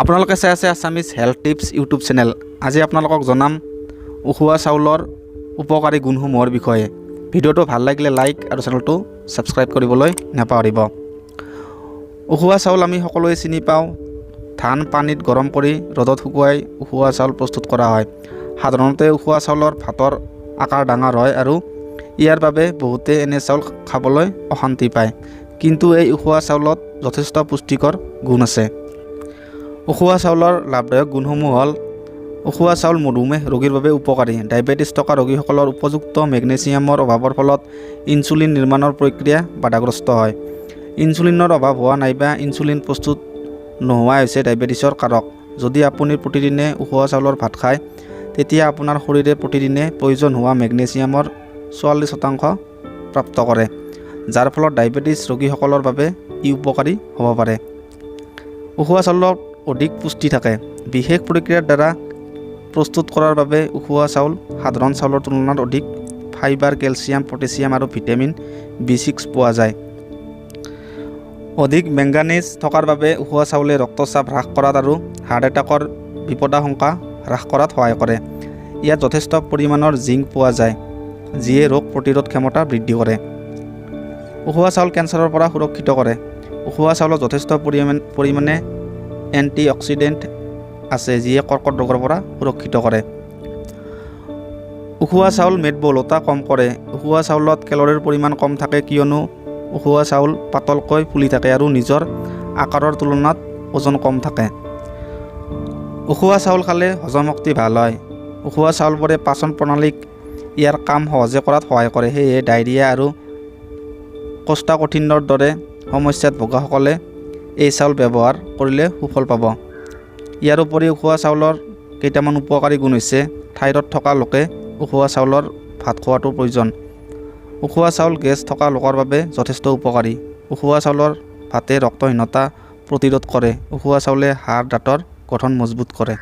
আপোনালোকে চাই আছে Assamese health tips YouTube channel. আজি আপোনালোকক জনাম উখোৱা চাউলৰ উপকাৰী গুণসমূহৰ বিষয়ে। ভিডিঅ'টো ভাল লাগিলে লাইক আৰু চেনেলটো ছাবস্ক্ৰাইব কৰিবলৈ নাপাহৰিব। উখোৱা চাউল আমি সকলোৱে চিনি পাওঁ। ধান পানীত গৰম কৰি ৰ'দত শুকুৱাই উখোৱা চাউল প্ৰস্তুত কৰা হয়। সাধাৰণতে উখোৱা চাউলৰ ভাতৰ আকাৰ ডাঙৰ হয় আৰু ইয়াৰ বাবে বহুতে এনে চাউল খাবলৈ অশান্তি পায়। কিন্তু এই উখোৱা চাউলত যথেষ্ট পুষ্টিকৰ গুণ আছে। উখোৱা চাউলৰ লাভদায়ক গুণসমূহ হ'ল, উখোৱা চাউল মধুমেহ ৰোগীৰ বাবে উপকাৰী। ডায়েবেটিছ থকা ৰোগীসকলৰ উপযুক্ত মেগনেছিয়ামৰ অভাৱৰ ফলত ইনচুলিন নিৰ্মাণৰ প্ৰক্ৰিয়া বাধাগ্ৰস্ত হয়। ইনচুলিনৰ অভাৱ হোৱা নাইবা ইনচুলিন প্ৰস্তুত নোহোৱাই হৈছে ডায়েবেটিছৰ কাৰক। যদি আপুনি প্ৰতিদিনে উখোৱা চাউলৰ ভাত খায়, তেতিয়া আপোনাৰ শৰীৰে প্ৰতিদিনে প্ৰয়োজন হোৱা মেগনেছিয়ামৰ 44% প্ৰাপ্ত কৰে, যাৰ ফলত ডায়েবেটিছ ৰোগীসকলৰ বাবে ই উপকাৰী হ'ব পাৰে। উখোৱা চাউলত অধিক পুষ্টি থাকে। বিশেষ প্ৰক্ৰিয়াৰ দ্বাৰা প্ৰস্তুত কৰাৰ বাবে উখোৱা চাউল সাধাৰণ চাউলৰ তুলনাত অধিক ফাইবাৰ, কেলছিয়াম, পটেছিয়াম আৰু ভিটামিন বি6 পোৱা যায়। অধিক মেংগানিজ থকাৰ বাবে উখোৱা চাউলে ৰক্তচাপ হ্ৰাস কৰাত আৰু হাৰ্ট এটাকৰ বিপদাশংকা হ্ৰাস কৰাত সহায় কৰে। ইয়াত যথেষ্ট পৰিমাণৰ জিংক পোৱা যায়, যিয়ে ৰোগ প্ৰতিৰোধ ক্ষমতা বৃদ্ধি কৰে। উখোৱা চাউল কেঞ্চাৰৰ পৰা সুৰক্ষিত কৰে। উখোৱা চাউলত যথেষ্ট পৰিমাণে এণ্টি অক্সিডেণ্ট আছে, যিয়ে কৰ্কট ৰোগৰ পৰা সুৰক্ষিত কৰে। উখোৱা চাউল মেদবহুলতা কম কৰে। উখোৱা চাউলত কেলৰিৰ পৰিমাণ কম থাকে, কিয়নো উখোৱা চাউল পাতলকৈ ফুলি থাকে আৰু নিজৰ আকাৰৰ তুলনাত ওজন কম থাকে। উখোৱা চাউল খালে হজম শক্তি ভাল হয়। উখোৱা চাউলবোৰে পাচন প্ৰণালীক ইয়াৰ কাম সহজে কৰাত সহায় কৰে। সেয়েহে ডায়েৰিয়া আৰু কোষ্ঠকাঠিন্যৰ দৰে সমস্যাত ভোগাসকলে এই চাউল ব্যৱহাৰ কৰিলে সুফল পাব। ইয়াৰ উপৰি উখোৱা চাউলৰ কেইটামান উপকাৰী গুণ হৈছে, থাইৰয়ড থকা লোকে উখোৱা চাউলৰ ভাত খোৱাটো প্ৰয়োজন। উখোৱা চাউল গেছ থকা লোকৰ বাবে যথেষ্ট উপকাৰী। উখোৱা চাউলৰ ভাতে ৰক্তহীনতা প্ৰতিৰোধ কৰে। উখোৱা চাউলে হাড়, দাঁতৰ গঠন মজবুত কৰে।